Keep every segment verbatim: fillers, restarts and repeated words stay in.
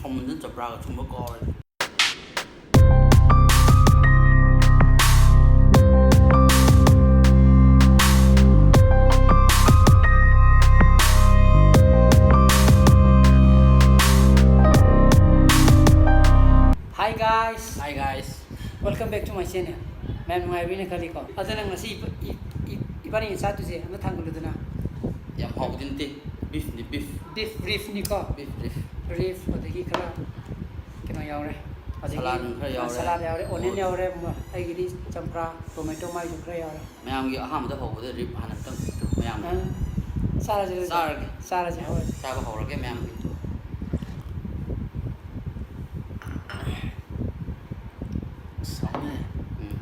ꯈꯣꯡꯃꯟꯗꯅ ꯆꯝꯄ꯭ꯔꯥꯒ ꯁꯨꯝꯕ ꯀꯥꯎꯔꯦ꯫ Hi guys. Hi guys. Welcome back to my channel. ꯃꯌꯥꯝ ꯅꯨꯡꯉꯥꯏꯕꯤꯅ ꯈꯜꯂꯤꯀꯣ꯫ ꯑꯗꯨꯅ ꯉꯁꯤ ꯏꯕ- ꯏ- ꯏ- ꯏꯕꯥꯅꯤꯅ ꯆꯥꯗꯣꯏꯁꯦ ꯑꯝꯇ ꯊꯥꯡꯒꯠꯂꯨꯗꯅ꯫ ꯌꯥꯝ ꯍꯥꯎꯕꯗꯤ ꯅꯠꯇꯦ꯫ Beefꯅꯤ, beef꯫ Beef, beefꯅꯤꯀꯣ꯫ Beef, beef꯫ Beef, ꯑꯗꯒꯤ ꯈꯔ ꯀꯩꯅꯣ ꯌꯥꯎꯔꯦ꯫ ꯑꯗꯒꯤ Salad ꯈꯔ ꯌꯥꯎꯔꯦ꯫ Salad ꯌꯥꯎꯔꯦ, onion ꯍꯣꯏ꯫ ꯌꯥꯎꯔꯦ, ꯃ- ꯑꯩꯒꯤꯗꯤ ꯆꯝꯄ꯭ꯔꯥ, tomato ꯃꯥꯏꯁꯨ ꯈꯔ ꯌꯥꯎꯔꯦ꯫ ꯃꯌꯥꯝꯒꯤ ꯑꯍꯥꯟꯕꯗ ꯍꯧꯕꯗ rib ꯍꯥꯟꯅ ꯑꯝꯇꯪ ꯃꯌꯥꯝ ꯑ, ꯆꯥꯔꯁꯦ ꯑꯗꯨꯗꯤ꯫ ꯆꯥꯔꯒꯦ꯫ ꯆꯥꯔꯁꯦ, ꯍꯣꯏ꯫ ꯆꯥꯕ ꯍꯧꯔꯒꯦ ꯃꯌꯥꯝꯒꯤ꯫ ꯑꯁ, ꯍꯥꯎꯅꯤ꯫ ꯎꯝ꯫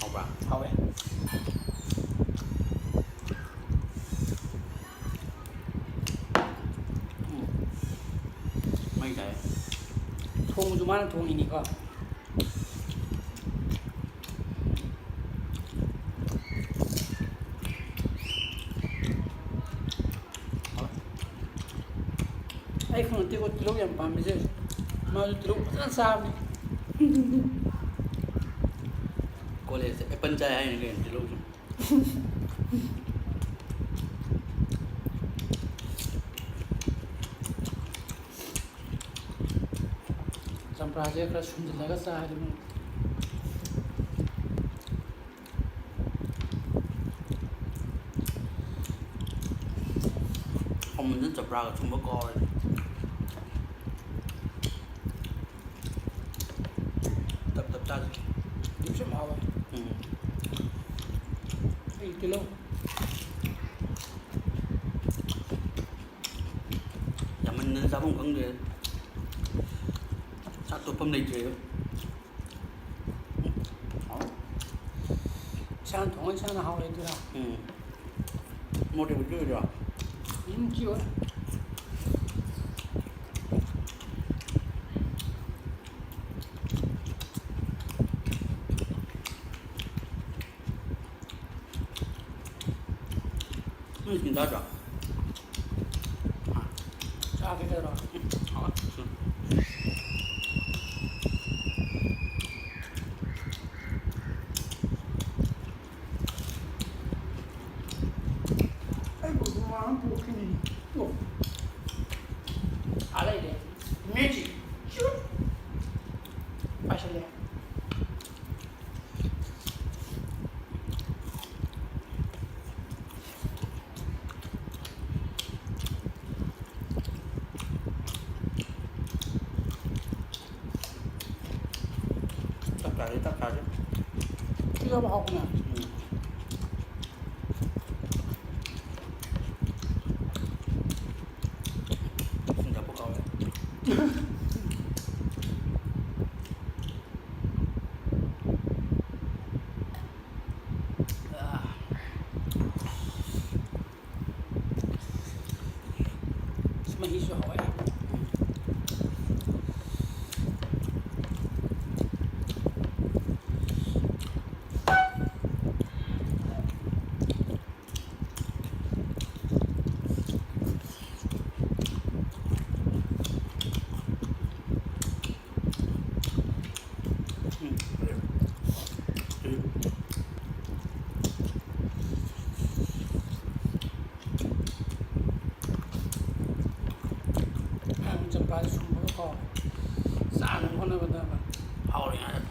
ꯍꯥꯎꯕ꯭ꯔꯥ? ꯍꯥꯎꯋꯦ꯫ ꯎꯝ꯫ ꯃꯩ ꯇꯥꯏ꯫ ꯊꯣꯡꯕꯁꯨ ꯃꯥꯅ ꯊꯣꯡꯉꯤꯅꯤꯀꯣ꯫ ꯑꯩ ꯈꯪꯉꯛꯇꯦꯀꯣ ꯇꯤꯜꯍꯧ ꯌꯥꯝ ꯄꯥꯝꯃꯤꯁꯦ꯫ ꯃꯥꯁꯨ ꯇꯤꯜꯍꯧ ꯐꯖꯅ ꯆꯥꯕꯅꯤ꯫ Collegeꯇ apple ꯆꯥꯏ ꯍꯥꯏꯅꯤ ꯀꯩꯅꯣ ꯇꯤꯜꯍꯧꯁꯨ꯫ ꯆꯝꯄ꯭ꯔꯥꯁꯦ ꯈꯔ ꯁꯨꯝꯖꯤꯜꯂꯒ ꯆꯥꯔꯗꯤ ꯑꯃꯨꯛ꯫ ꯈꯣꯡꯃꯟꯗꯅ ꯆꯝꯄ꯭ꯔꯥꯒ ꯁꯨꯝꯕ ꯀꯥꯎꯔꯦ꯫ ꯇꯞ ꯇꯞ ꯆꯥꯁꯤ꯫ Beefꯁꯨ ꯌꯥꯝ ꯍꯥꯎꯋꯦ꯫ ꯎꯝ꯫ ꯑꯩ ꯇꯤꯜꯍꯧ꯫ ꯌꯥꯝꯃꯟꯗꯅ ꯆꯥꯐꯝ ꯈꯪꯗ꯭ꯔꯦ꯫ ꯆꯥꯛ ꯇꯣꯠꯐꯝ ꯂꯩꯇ꯭ꯔꯦꯕ꯫ ꯏꯁꯥꯅ ꯊꯣꯡꯉ ꯏꯁꯥꯅ ꯍꯥꯎꯔꯦ ꯑꯗꯨꯔꯥ? ꯎꯝ꯫ ꯃꯣꯔꯣꯛ ꯑꯇꯦꯛꯄ ꯆꯨ ꯑꯣꯏꯗ꯭ꯔꯣ? ꯎꯝ, ꯆꯨ ꯑꯣꯏ꯫ ꯅꯪ ꯁꯤꯡ ꯆꯥꯗ꯭ꯔꯣ? ꯍꯥ? ꯆꯥꯒꯦ ꯇꯧꯔꯣ꯫ ꯑꯩꯕꯨ ꯅꯨꯡꯉꯥꯏ ꯑꯃ ꯄꯣꯛꯈꯤꯅꯤ꯫ ꯑꯣ꯫ ꯑꯥ ꯂꯩꯔꯦ꯫ ꯃꯦꯖꯤꯛ꯫ ꯆꯨꯠ꯫ ꯄꯥꯏꯁꯜꯂꯦ꯫ ꯇꯛꯈꯥꯏꯔꯦ, ꯇꯛꯈꯥꯏꯔꯦ꯫ ꯁꯤꯅ ꯍꯥꯎꯕꯅꯦ꯫ ꯎꯝ꯫ ꯏꯁꯤꯡ ꯊꯛꯄ ꯀꯥꯎꯔꯦ꯫ ꯑꯥ꯫ ꯃꯍꯤꯁꯨ ꯍꯥꯎꯋꯦ꯫ ꯆꯝꯄ꯭ꯔꯥ ꯁꯨꯝꯕꯒꯀꯣ ꯆꯥꯅꯕ ꯍꯣꯠꯅꯕꯗ ꯍꯥꯎꯔꯤꯉꯩꯗ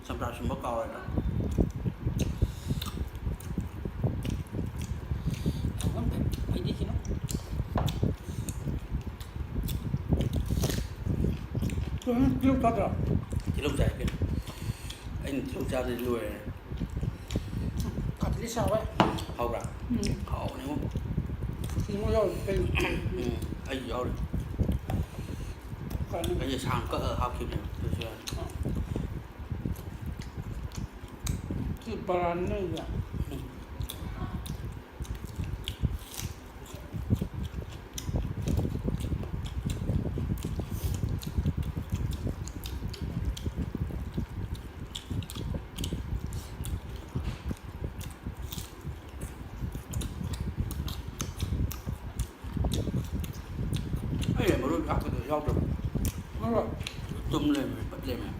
ꯆꯝꯄ꯭ꯔꯥ ꯁꯨꯝꯕ ꯀꯥꯎꯔꯦꯅ꯫ ꯇꯤꯜꯍꯧ ꯆꯥꯗ꯭ꯔꯣ? ꯇꯤꯜꯍꯧ ꯆꯥꯏ ꯀꯩꯅꯣ꯫ ꯑꯩꯅ ꯇꯤꯜꯍꯧ ꯆꯥꯗ꯭ꯔꯗꯤ ꯂꯣꯏꯔꯦ꯫ ꯀꯥꯇꯤꯗꯤ ꯁꯥꯎꯋꯦ꯫ ꯍꯥꯎꯕ꯭ꯔꯥ? ꯎꯝ꯫ ꯍꯥꯎꯕꯅꯦꯉꯣ꯫ ꯁꯤꯡꯃꯣꯏ ꯌꯥꯎꯔꯤꯁꯦ ꯀꯩꯅꯣ? ꯎꯝ, ꯑꯩꯁꯨ ꯌꯥꯎꯔꯤ꯫ ꯀꯩꯅꯣ? ꯑꯩꯁꯦ ꯁꯥꯡ ꯀꯛꯑꯒ ꯍꯥꯞꯈꯤꯕꯅꯦꯕ꯫ ꯑꯗꯨꯁꯨ ꯌꯥꯎꯔꯤ꯫ ꯑꯥ꯫ ꯁꯤ ꯕꯔꯥꯅꯤꯅꯦ ꯑꯩꯁꯦ꯫ ꯎꯝ꯫ ꯌꯥꯎꯗ꯭ꯔꯕ? ꯇꯨꯝ ꯂꯩꯔꯝꯃꯦ, ꯄꯠ ꯂꯩꯔꯝꯃꯦ꯫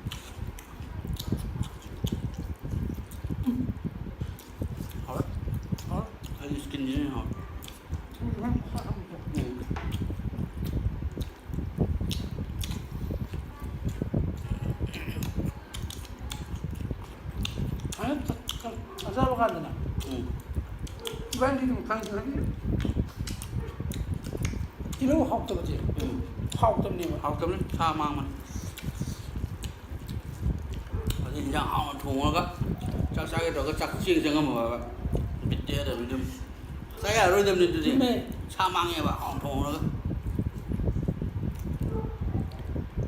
ꯍꯥꯎꯔꯦ꯫ ꯍꯥꯎꯔꯦ꯫ ꯑꯩꯒꯤ skinꯁꯤꯅ ꯍꯦꯟꯅ ꯍꯥꯎꯔꯦ꯫ ꯎꯝ꯫ ꯆꯥꯖꯕ ꯀꯥꯟꯗꯅꯦ꯫ ꯎꯝ꯫ ꯏꯕꯥꯅꯤꯗꯤ ꯑꯗꯨꯝ ꯈꯪꯉꯤꯗꯨꯅꯤ꯫ ꯇꯤꯜꯍꯧ ꯍꯥꯎꯇꯕꯁꯦ꯫ ꯎꯝ꯫ ꯍꯥꯎꯇꯕꯅꯦꯕ꯫ ꯍꯥꯎꯇꯕꯅꯤ꯫ ꯁꯥ ꯃꯥꯡꯕꯅꯤ꯫ ꯑꯗꯩ ꯏꯟꯖꯥꯡ ꯍꯥꯎꯅ ꯊꯣꯡꯉꯒ ꯆꯥꯛ ꯆꯥꯒꯦ ꯇꯧꯔꯒ ꯆꯥꯛ ꯆꯦꯡ ꯆꯪꯉꯝꯃꯕ ꯕꯤꯠ ꯇꯦꯛꯑꯗꯕꯅꯤ ꯑꯗꯨꯝ꯫ ꯆꯥ ꯌꯥꯔꯔꯣꯏꯗꯕꯅꯤ ꯑꯗꯨꯗꯤ꯫ ꯆꯨꯝꯃꯦ꯫ ꯁꯥ ꯃꯥꯡꯉꯦꯕ ꯍꯥꯎꯅ ꯊꯣꯡꯉꯒ꯫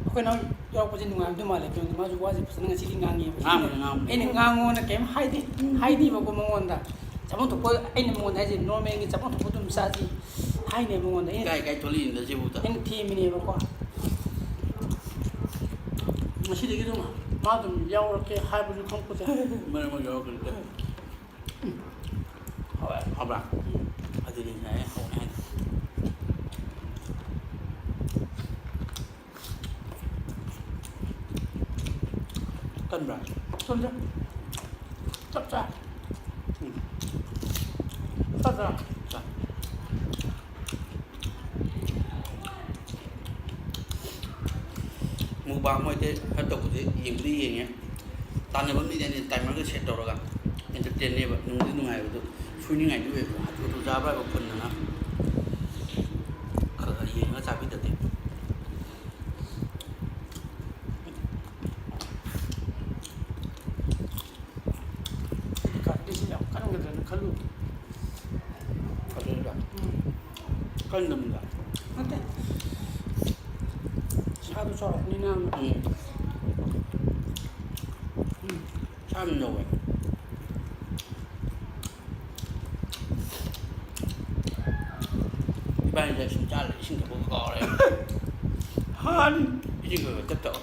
ꯑꯩꯈꯣꯏ ꯅꯍꯥꯟ ꯌꯥꯎꯔꯛꯄꯁꯦ ꯅꯨꯡꯉꯥꯏꯔꯝꯗꯧ ꯃꯥꯜꯂꯦ꯫ ꯀꯩꯅꯣꯗꯤ ꯃꯥꯁꯨ ꯋꯥꯁꯦ ꯐꯖꯅ ꯉꯁꯤꯗꯤ ꯉꯥꯡꯉꯦꯕ꯫ ꯉꯥꯡꯕꯅꯤ, ꯉꯥꯡꯕꯅꯤ꯫ ꯑꯩꯅ ꯉꯥꯡꯉꯣꯅ ꯀꯩꯝ ꯍꯥꯏꯗꯦ, ꯍꯥꯏꯗꯦꯕꯀꯣ ꯃꯉꯣꯟꯗ꯫ ꯆꯥꯐꯝ ꯊꯣꯛꯄ ꯑꯩꯅ ꯃꯉꯣꯟꯗ ꯍꯥꯏꯁꯦ normalꯒꯤ ꯆꯥꯐꯝ ꯊꯣꯛꯄ ꯑꯗꯨꯝ ꯆꯥꯁꯤ ꯍꯥꯏꯅꯦ ꯃꯉꯣꯟꯗ꯫ ꯑꯩꯅ ꯏꯀꯥꯏ ꯏꯀꯥꯏ ꯊꯣꯛꯂꯛꯏꯅꯤꯗ ꯁꯤꯕꯨꯛꯇ꯫ ꯑꯩꯅ ꯊꯦꯝꯃꯤꯅꯦꯕꯀꯣ꯫ ꯉꯁꯤꯗꯒꯤ ꯑꯗꯨꯝ ꯃꯥ ꯑꯗꯨꯝ ꯌꯥꯎꯔꯛꯀꯦ ꯍꯥꯏꯕꯁꯨ ꯈꯪꯄꯣꯠꯇꯦ꯫ ꯃꯔꯛ ꯃꯔꯛ ꯌꯥꯎꯔꯛꯀꯅꯤꯗ꯫ ꯍꯥꯎꯋꯦ꯫ ꯍꯥꯎꯕ꯭ꯔꯥ? ꯎꯝ꯫ ꯑꯗꯨꯅꯤ ꯉꯁꯥꯏ ꯍꯥꯎꯅꯤ ꯍꯥꯏꯗꯣ꯫ ꯀꯟꯕ꯭ꯔꯥ? ꯀꯟꯗꯦ꯫ ꯆꯞ ꯆꯥꯏ꯫ ꯎꯝ꯫ ꯆꯞ ꯆꯥꯏ꯫ ꯆꯥꯏ꯫ Mukbang ꯃꯣꯏꯗꯤ ꯈꯔ ꯇꯧꯕꯁꯦ ꯌꯦꯡꯕꯨꯗꯤ ꯌꯦꯡꯉꯦ꯫ ꯇꯥꯟꯅꯕ ꯑꯃꯗꯤ ꯑꯩꯅ timerꯒ set ꯇꯧꯔꯒ entertainꯅꯦꯕ, ꯅꯨꯡꯗꯤ ꯅꯨꯡꯉꯥꯏꯕ ꯑꯗꯨ꯫ ꯁꯣꯏꯅꯤꯡꯉꯥꯏꯗꯤ ꯑꯣꯏꯕ, ꯍꯥꯊꯨ ꯍꯥꯊꯨ ꯆꯥꯕ꯭ꯔꯥ ꯍꯥꯏꯕ ꯐꯨꯟꯗꯅ ꯈꯔ ꯈꯔ ꯌꯦꯡꯉꯒ ꯆꯥꯕꯤꯗꯗꯤ꯫ ꯀꯥꯔꯗꯤꯁꯤ ꯌꯥꯝ ꯀꯟꯒꯗ꯭ꯔꯅ ꯈꯜꯂꯨꯕ꯫ ꯀꯔꯤꯕ? ꯎꯝ꯫ ꯀꯟꯗꯕꯅꯤꯗ꯫ ꯅꯠꯇꯦ꯫ ꯏꯁꯥꯗꯣ ꯆꯥꯎꯔꯛꯄꯅꯤꯅ꯫ ꯎꯝ꯫ ꯎꯝ꯫ ꯁꯥ ꯌꯥꯝ ꯌꯧꯋꯦ꯫ ꯏꯕꯥꯅꯤꯗ ꯁꯨꯝ ꯆꯥꯔ ꯏꯁꯤꯡ ꯊꯛꯄ ꯀꯥꯎꯔꯦ꯫ ꯍꯥꯟ ꯏꯁꯤꯡ ꯈꯔ ꯈꯔ ꯇꯞ ꯇꯞ꯫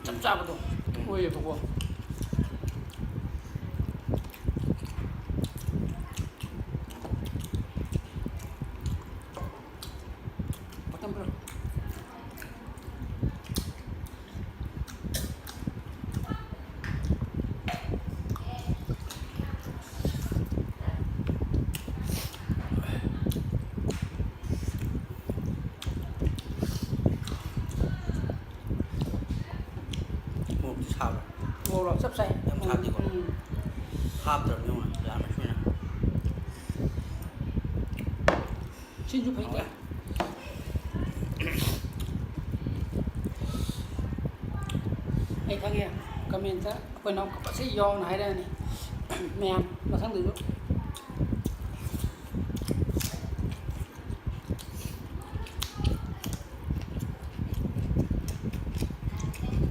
ꯆꯞ ꯆꯥꯕꯗꯣ ꯑꯣꯏꯌꯦꯕꯀꯣ꯫ ꯃꯇꯝ ꯈꯔ ꯃꯣꯔꯣꯛꯇꯤ ꯁꯥꯕ꯭ꯔꯥ? ꯃꯣꯔꯣꯛ ꯆꯞ ꯆꯥꯏ꯫ ꯌꯥꯝ ꯁꯥꯗꯦꯀꯣ? ꯎꯝ꯫ ꯍꯥꯞꯇ꯭ꯔꯕꯅꯤ ꯌꯦꯡꯉꯣ, ꯌꯥꯝꯅ ꯁꯣꯏꯅ꯫ ꯁꯤꯁꯨ ꯐꯩ ꯇꯥꯏ꯫ ꯑꯩ ꯈꯪꯉꯦ, comment ꯑꯩꯈꯣꯏ ꯅꯥꯎ ꯀꯞꯄꯁꯦ ꯌꯥꯎꯅ ꯍꯥꯏꯔꯛꯑꯅꯤ꯫ ꯃꯌꯥꯝ ꯃꯊꯪꯗꯁꯨ꯫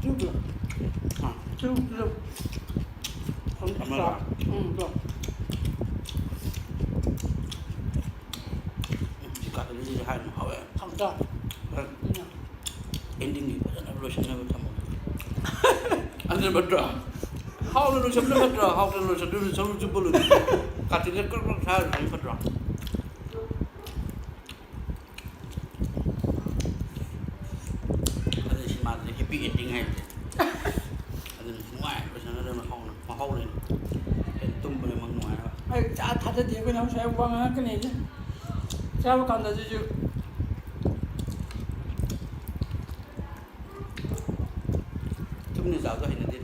ꯆꯨꯗ꯭ꯔꯣ? ꯑꯥ꯫ ꯆꯨꯗ꯭ꯔꯣ? ꯑꯃꯔꯣ? ꯎꯝ, ꯆꯣ꯫ ꯎꯝ, ꯁꯤ ꯀꯥꯇꯨꯗꯤ ꯍꯥꯏꯅ ꯍꯥꯎꯋꯦ꯫ ꯍꯥꯎꯇ꯭ꯔꯣ? ꯍꯣꯏ꯫ ꯎꯝ꯫ Endingꯒꯤ ꯐꯖꯅ ꯂꯣꯏꯁꯤꯟꯅꯕ ꯊꯝꯃꯣ꯫ ꯑꯗꯨꯅ ꯐꯠꯇ꯭ꯔꯣ? ꯍꯥꯎꯅ ꯂꯣꯏꯁꯤꯟꯕꯅ ꯐꯠꯇ꯭ꯔꯣ? ꯍꯥꯎꯇꯅ ꯂꯣꯏꯁꯤꯟꯗꯣꯏꯅ ꯁꯔꯨ ꯆꯨꯞꯄ ꯂꯣꯏ-, ꯀꯥꯇꯤꯟꯗ ꯀ꯭ꯔꯛ ꯀ꯭ꯔꯛ ꯁꯥꯔ ꯂꯣꯏꯁꯤꯟꯕꯅ ꯐꯠꯇ꯭ꯔꯣ? ꯑꯗꯨꯅ ꯁꯤꯃꯥꯗꯨꯗꯤ happy ending ꯍꯥꯏꯁꯦ꯫ ꯑꯗꯨꯅ ꯅꯨꯡꯉꯥꯏ ꯂꯣꯏꯁꯤꯟꯒꯗꯕ ꯃꯍꯥꯎꯅ, ꯃꯍꯥꯎ ꯂꯩꯅ꯫ ꯑꯩ ꯇꯨꯝꯕꯗ ꯃꯪ ꯅꯨꯡꯉꯥꯏꯔꯣꯏ꯫ ꯑꯩ ꯆꯥ ꯊꯥꯖꯗꯦ ꯑꯩꯈꯣꯏ ꯅꯥꯎ ꯁ꯭ꯋꯥꯏ ꯋꯥ ꯉꯥꯡꯉꯛꯀꯅꯤ ꯍꯥꯏꯁꯦ꯫ ꯆꯥꯕ ꯀꯥꯟꯗ ꯑꯗꯨꯁꯨ ꯇꯨꯃꯤꯟꯅ ꯆꯥꯕꯗꯣ ꯍꯩꯅꯗꯦ꯫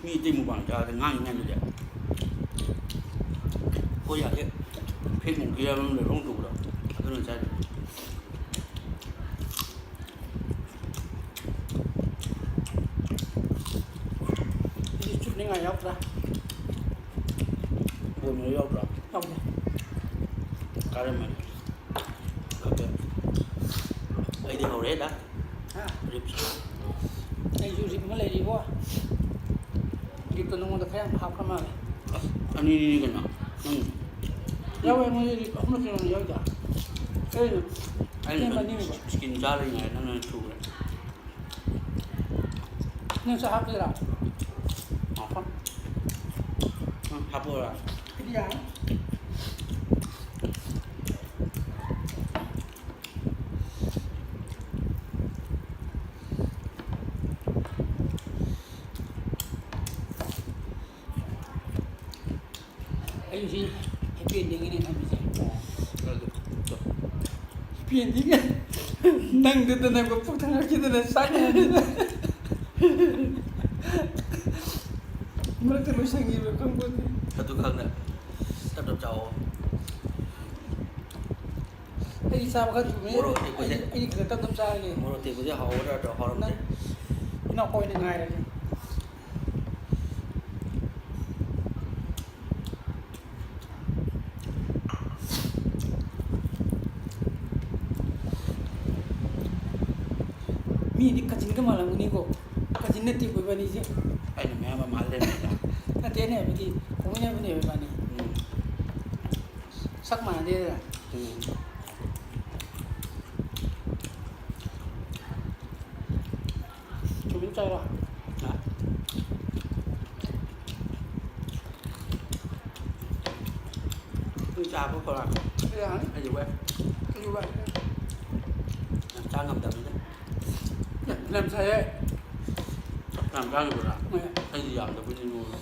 ꯃꯤ ꯑꯇꯩ ꯃꯨꯛꯕꯥꯡ ꯆꯥꯕꯗ ꯉꯥꯡꯉꯤ ꯃꯌꯥꯝꯗꯨꯗꯤ꯫ ꯑꯩꯈꯣꯏ ꯌꯥꯗꯦ꯫ ꯐꯦꯛ ꯅꯨꯡ ꯄꯤꯔꯕ ꯃꯅꯨꯡꯗ ꯂꯣꯡ ꯇꯧꯕꯗꯣ꯫ ꯑꯗꯨꯅ ꯆꯥꯏ꯫ ꯑꯗꯨꯗꯤ ꯆꯨꯞꯅꯤꯡꯉꯥꯏ ꯌꯥꯎꯗ꯭ꯔꯥ? ꯕꯣꯟ ꯃꯦꯔꯣ ꯌꯥꯎꯗ꯭ꯔꯣ? ꯌꯥꯎꯗꯦ꯫ ꯀꯥꯔꯝꯃꯅꯤ꯫ ꯈꯪꯗꯦ꯫ ꯑꯩꯗꯤ ꯍꯧꯔꯦꯗ꯫ ꯍꯥ? Ribs꯫ ꯑꯩꯁꯨ rib ꯑꯃ ꯂꯩꯔꯤꯕꯣ꯫ Ribꯇꯣ ꯅꯉꯣꯟꯗ ꯈꯔ ꯌꯥꯝ ꯍꯥꯞꯈ꯭ꯔ ꯃꯥꯜꯂꯦ꯫ ꯑꯁ, ꯑꯅꯤꯅꯤꯅꯦ ꯀꯩꯅꯣ꯫ ꯅꯪ ꯌꯥꯎꯋꯦ, ꯃꯣꯏꯗꯤ ꯑꯍꯨꯝꯂꯛ ꯁꯨꯅ ꯌꯥꯎꯏꯗ꯫ ꯑꯩꯅ ꯑꯩꯅ ꯁꯦꯝꯕ ꯑꯅꯤꯅꯦꯕ꯫ ꯁ꯭ꯀꯤꯟ ꯆꯥꯗ꯭ꯔꯤꯉꯩꯗ ꯅꯪꯅ ꯊꯨꯈ꯭ꯔꯦ꯫ ꯅꯪꯁꯨ ꯍꯥꯞꯇꯣꯏꯔꯥ? ꯉꯥꯏꯈꯣ꯫ ꯅꯪ ꯍꯥꯞꯄꯛꯑꯣꯔꯥ? ꯑꯩꯗꯤ ꯌꯥꯔꯦ꯫ ꯑꯩꯁꯤ ꯍꯦꯄꯤ ꯑꯦꯟꯗꯤꯡꯒꯤꯅꯦ ꯊꯝꯃꯤꯁꯦ꯫ ꯑꯗꯨ ꯍꯦꯄꯤ ꯑꯦꯟꯗꯤꯡ ꯅꯪꯗꯨꯗꯅꯦꯀꯣ ꯄꯨꯛ ꯊꯪꯒꯠꯈꯤꯗꯅ ꯆꯥꯛ ꯉꯥꯏꯗꯅ ꯃꯔꯛꯇ ꯂꯣꯏꯁꯟꯈꯤꯕ ꯈꯪꯄꯣꯠꯇꯦ꯫ ꯑꯗꯨ ꯈꯪꯅ ꯇꯞ ꯇꯞ ꯆꯥꯎꯑꯣ꯫ ꯑꯩꯗꯤ ꯆꯥꯕ ꯈꯔ ꯊꯨꯕꯅꯦ꯫ ꯃꯣꯔꯣꯛ ꯑꯇꯦꯛꯄꯁꯦ꯫ ꯑꯩꯗꯤ, ꯑꯩꯗꯤ ꯈꯔ ꯇꯞ ꯇꯞ ꯆꯥꯔꯒꯦ꯫ ꯃꯣꯔꯣꯛ ꯑꯇꯦꯛꯄꯁꯦ ꯍꯥꯎꯕ꯭ꯔꯥ ꯅꯠꯇ꯭ꯔꯣ? ꯍꯥꯎꯔꯝꯗꯦ꯫ ꯅꯪ ꯏꯅꯥꯎꯄꯥ ꯑꯣꯏꯅ ꯉꯥꯏꯔꯒꯦ꯫ ꯃꯤꯗꯤ ꯀꯥꯆꯤꯟꯒ ꯃꯥꯜꯂꯝꯒꯅꯤꯀꯣ꯫ ꯀꯥꯆꯤꯟ ꯅꯠꯇꯦꯀꯣ ꯏꯕꯥꯅꯤꯁꯦ꯫ ꯑꯩꯅ ꯃꯌꯥꯝ ꯑꯃ ꯃꯥꯜꯂꯦ꯫ ꯅꯠꯇꯦ, ꯑꯩꯅ ꯍꯥꯏꯕꯗꯤ ꯄꯣꯛꯃꯤꯟꯅꯕꯅꯦꯕ ꯏꯕꯥꯅꯤ꯫ ꯎꯝ꯫ ꯁꯛ ꯃꯥꯟꯅꯗꯦꯗꯅ꯫ ꯎꯝ꯫ ꯆꯨꯝꯃꯤ ꯆꯥꯏꯔꯣ? ꯍꯥ? ꯅꯪ ꯆꯥꯕ ꯈꯣꯠꯂꯣ꯫ ꯌꯥꯅꯤ꯫ ꯑꯩꯗꯤ ꯋꯥꯏ꯫ ꯑꯩꯗꯤ ꯋꯥꯏ꯫ ꯌꯥꯝ ꯆꯥ ꯉꯝꯗꯕꯅꯤꯗ꯫ ꯌꯥꯝ ꯆꯥꯏꯌꯦ꯫ ꯌꯥꯝ ꯆꯥꯈꯤꯕ꯭ꯔꯥ? ꯍꯣꯏ꯫ ꯑꯩꯗꯤ ꯌꯥꯝꯗꯕꯩꯅꯤ ꯅꯣꯏꯕ꯫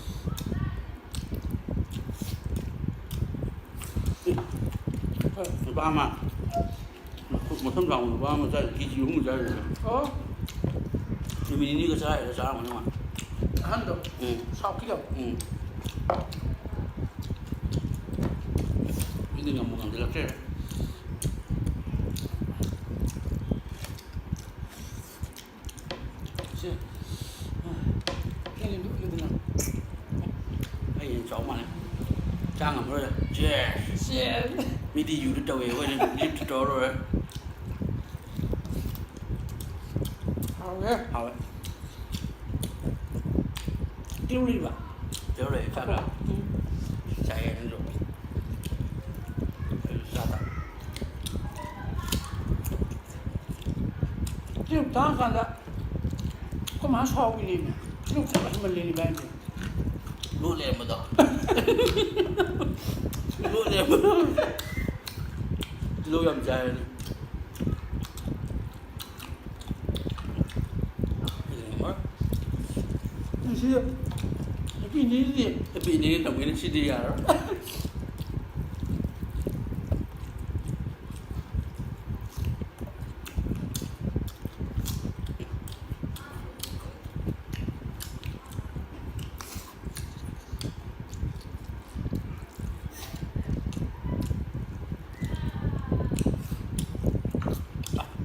ꯍꯣꯏ꯫ ꯅꯨꯄꯥ ꯑꯃ ꯃꯁꯝ ꯁꯥꯡꯕ ꯅꯨꯄꯥ ꯑꯃ ꯆꯥꯏ, ꯀꯦ ꯖꯤ ꯑꯍꯨꯝ ꯆꯥꯏ꯫ ꯑꯣ꯫ ꯅꯨꯃꯤꯠ ꯅꯤꯅꯤꯒ ꯆꯥꯏꯔ ꯆꯥꯔꯝꯒꯅꯤ ꯃꯥ꯫ ꯑꯍꯟꯗꯣ? ꯎꯝ꯫ ꯁꯥꯎꯠꯀꯤꯗꯣ? ꯎꯝ꯫ ꯑꯩꯗꯤ ꯉꯝꯕꯨ ꯉꯝꯁꯤꯜꯂꯛꯇ꯭ꯔꯦ꯫ ꯁꯦ꯫ ꯅꯪꯒꯤ ꯂꯨꯞ ꯂꯨꯞꯅ꯫ ꯑꯩ ꯍꯦꯟꯅ ꯆꯥꯎ ꯃꯥꯜꯂꯦ꯫ ꯆꯥ ꯉꯝꯃꯔꯣꯏ꯫ ꯆꯦ꯫ ꯆꯦ꯫ ꯃꯤꯗꯤ ꯌꯨꯗ ꯇꯧꯋꯦ, ꯑꯩꯈꯣꯏꯗꯤ ꯂꯤꯞꯇ ꯇꯧꯔ ꯂꯣꯏꯔꯦ꯫ ꯍꯥꯎꯋꯦ꯫ ꯍꯥꯎꯋꯦ꯫ ꯇꯤꯜꯍꯧ ꯂꯩꯕ? ꯇꯤꯜꯍꯧ ꯂꯩ, ꯆꯥꯕ꯭ꯔꯥ? ꯎꯝ꯫ ꯆꯥꯏꯌꯦ, ꯅꯪꯁꯨ꯫ ꯆꯥꯔꯀꯥꯟꯗ ꯑꯩꯈꯣꯏ ꯃꯥ ꯁꯥꯎꯈꯤꯅꯦꯃꯤ꯫ ꯁꯤꯅ ꯆꯥꯕ ꯍꯦꯟꯃꯜꯂꯦꯅꯦ ꯚꯥꯏ꯫ ꯂꯣꯠ ꯂꯩꯔꯝꯕꯗꯣ꯫ ꯂꯣꯠ ꯂꯩꯔꯝꯕꯗꯣ꯫ ꯇꯤꯜꯍꯧ ꯌꯥꯝ ꯆꯥꯏ ꯍꯥꯏꯅꯤ꯫ ꯌꯦꯡꯉꯣ꯫ ꯉꯁꯤ ꯅꯨꯄꯤ ꯅꯤꯗꯤ꯫ ꯅꯨꯄꯤ ꯅꯤꯗꯤ ꯇꯧꯒꯦꯅ ꯁꯤꯗꯤ ꯌꯥꯔꯣꯏ꯫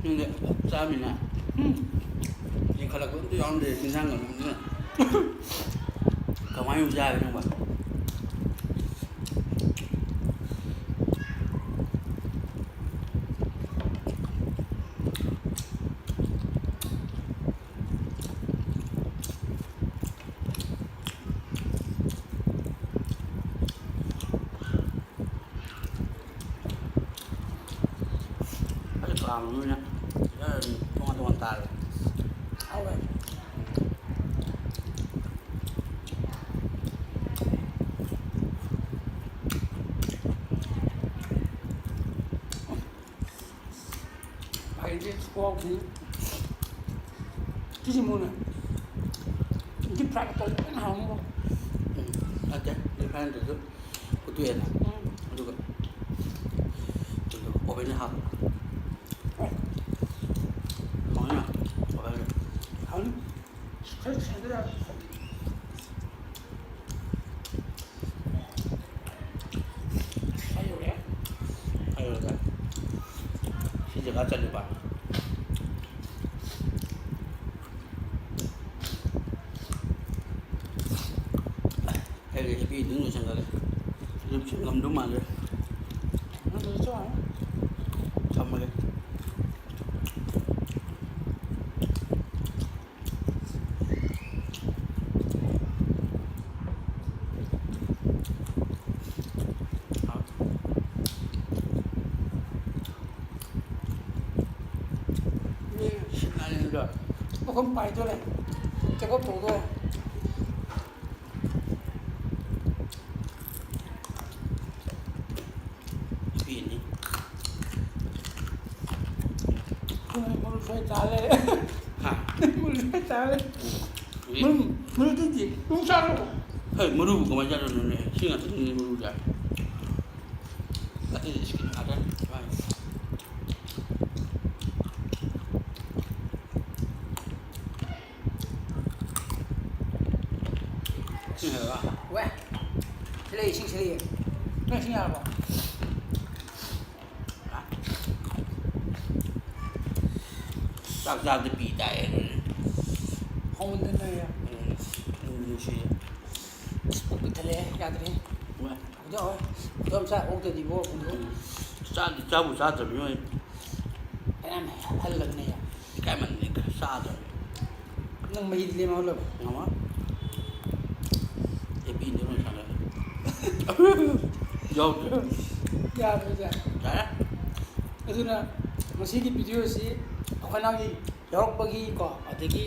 ꯅꯪꯗꯤ ꯆꯥꯃꯤꯅ꯫ ꯎꯝ꯫ ꯌꯦꯡꯈꯠꯂꯛꯄ ꯑꯝꯇ ꯌꯥꯎꯔꯝꯗꯦ ꯆꯤꯟꯖꯥꯡꯒ ꯑꯗꯨꯝ꯫ ꯀꯃꯥꯏꯅ ꯆꯥꯔꯦ ꯅꯪꯕꯣ? ꯑꯩ ꯄꯥꯝꯕꯅꯤꯅ ꯇꯣꯉꯥꯟ ꯇꯣꯉꯥꯟ ꯇꯥꯔꯦ꯫ ꯍꯥꯎꯋꯦ꯫ ꯍꯩꯗꯤ ꯁ꯭ꯀ꯭ꯋꯥꯁꯁꯤ ꯁꯤꯁꯤ ꯃꯨꯟꯅ ꯗꯤꯞ ꯐ꯭ꯔꯥꯏ ꯇꯧꯕ ꯐꯖꯅ ꯍꯥꯎꯅꯤꯕꯣ꯫ ꯎꯝ, ꯅꯠꯇꯦ, ꯗꯤꯞ ꯐ꯭ꯔꯥꯏ ꯅꯠꯇ꯭ꯔꯁꯨ ꯐꯨꯠꯇꯣꯛꯑꯦꯅ꯫ ꯎꯝ꯫ ꯑꯗꯨꯒ ꯑꯣꯚꯦꯟꯗ ꯍꯥꯞꯄ꯫ ꯍꯥꯎꯅꯤꯅ ꯑꯣꯚꯦꯟꯗ꯫ ꯍꯥꯎꯅꯤ꯫ ꯈꯔ ꯁꯦꯟꯗ ꯌꯥꯔꯣꯏ꯫ ꯁꯤ ꯖꯒꯥ ꯆꯠꯂꯤꯕ꯫ ꯑꯩ ꯔꯦꯁꯤꯄꯤ ꯑꯗꯨꯝ ꯂꯣꯏꯁꯟꯈ꯭ꯔꯒꯦ꯫ ꯑꯗꯨꯝ ꯉꯝꯗꯧ ꯃꯥꯟꯗ꯭ꯔꯦ꯫ ꯊꯝꯃꯒꯦ꯫ ꯃꯐꯝ ꯄꯥꯏꯗꯣꯔꯦ, ꯆꯦꯛꯑꯞ ꯇꯧꯗꯣꯔꯦ꯫ ꯄꯤꯅꯤ꯫ ꯃꯔꯨ ꯁ꯭ꯋꯥꯏ ꯆꯥ ꯂꯩꯔꯦ꯫ ꯍꯥ? ꯃꯔꯨ ꯁ꯭ꯋꯥꯏ ꯆꯥ ꯂꯩꯔꯦ꯫ ꯃꯔꯨ, ꯃꯔꯨꯗꯨꯗꯤ ꯑꯗꯨꯝ ꯆꯥꯔꯣ꯫ ꯍꯣꯏ, ꯃꯔꯨꯕꯨ ꯀꯃꯥꯏꯅ ꯆꯥꯗꯣꯏꯅꯣꯅꯦ? ꯁꯤ ꯉꯥꯛꯇꯅꯤꯅꯦ ꯃꯔꯨ ꯆꯥꯏ꯫ ꯑꯇꯩꯗꯤ skin ꯉꯥꯛꯇꯅꯤ꯫ ꯁꯤ ꯂꯩꯔꯕ? ꯋꯦ꯫ ꯁꯤ ꯂꯩ, ꯏꯁꯤꯡ ꯁꯤ ꯂꯩꯌꯦ꯫ ꯅꯪ ꯏꯁꯤꯡ ꯌꯥꯔꯕꯣ? ꯆꯥꯛ ꯆꯥꯕꯗ ꯄꯤ ꯇꯥꯏꯌꯦ꯫ ꯍꯥꯎꯃꯟꯗꯅ ꯌꯥ꯫ ꯎꯝ, ꯅꯨꯡꯁꯤꯌꯦ꯫ ꯑꯁ, ꯄꯨꯛ ꯄꯤꯛ ꯊꯜꯂꯦ, ꯌꯥꯗ꯭ꯔꯦ꯫ ꯍꯣꯏ꯫ ꯍꯧꯖꯤꯛ ꯍꯧꯔꯦ꯫ ꯈꯨꯗꯣꯝ ꯆꯥ ꯑꯣꯛꯇꯗꯤꯕꯣ, ꯄꯨꯡꯗꯣ꯫ ꯎꯝ꯫ ꯆꯥꯗꯤ ꯆꯥꯕꯨ ꯆꯥꯗ꯭ꯔꯕꯅꯤ ꯍꯣꯏ꯫ ꯐꯅꯌꯥꯝ ꯍꯜꯂꯕꯅꯦ꯫ ꯏꯀꯥꯏꯃꯟꯗꯅ ꯈꯔ ꯆꯥꯗ꯭ꯔꯕꯅꯤ꯫ ꯅꯪ ꯃꯍꯤꯗꯤ ꯂꯦꯝꯍꯧꯂꯕ? ꯉꯝꯃꯣꯏ꯫ ꯑꯦ ꯄꯤ ꯏꯟꯗꯤꯌꯟ ꯑꯣꯏꯅ ꯁꯥꯟꯅꯔꯦ꯫ ꯌꯥꯎꯗ꯭ꯔꯦ꯫ ꯌꯥꯗ꯭ꯔꯦ, ꯌꯥꯗ꯭ꯔꯦ꯫ ꯌꯥꯔꯦ꯫ ꯑꯗꯨꯅ ꯉꯁꯤꯒꯤ video ꯑꯁꯤ ꯑꯩꯈꯣꯏ ꯅꯥꯎꯒꯤ ꯌꯥꯎꯔꯛꯄꯒꯤ ꯀꯣ, ꯑꯗꯒꯤ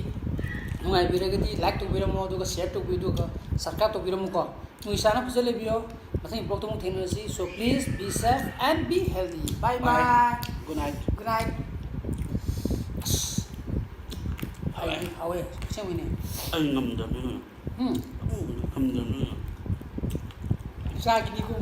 ꯅꯨꯡꯉꯥꯏꯕꯤꯔꯒꯗꯤ like ꯇꯧꯕꯤꯔꯝꯃꯣ, ꯑꯗꯨꯒ share ꯇꯧꯕꯤꯌꯨ, ꯑꯗꯨꯒ subscribe ꯇꯧꯕꯤꯔꯝꯃꯨꯀꯣ꯫ ꯅꯨꯡꯁꯥꯅ ꯐꯖ ꯂꯩꯕꯤꯌꯣ꯫ ꯃꯊꯪꯒꯤ vlogꯇ ꯑꯃꯨꯛ ꯊꯦꯡꯅꯔꯁꯤ꯫ So please be safe and be healthy. Bye bye. Bye. Good night. Good night. ꯑꯁ꯫ ꯍꯥꯎꯋꯦ꯫ ꯍꯥꯎꯋꯦ꯫ ꯑꯁꯦꯡꯕꯩꯅꯦ꯫ ꯑꯩ ꯉꯝꯗꯕꯅꯤ꯫ ꯎꯝ꯫ ꯉꯝꯗꯕꯅꯤ꯫ ꯆꯥꯒꯤꯅꯤꯀꯣ꯫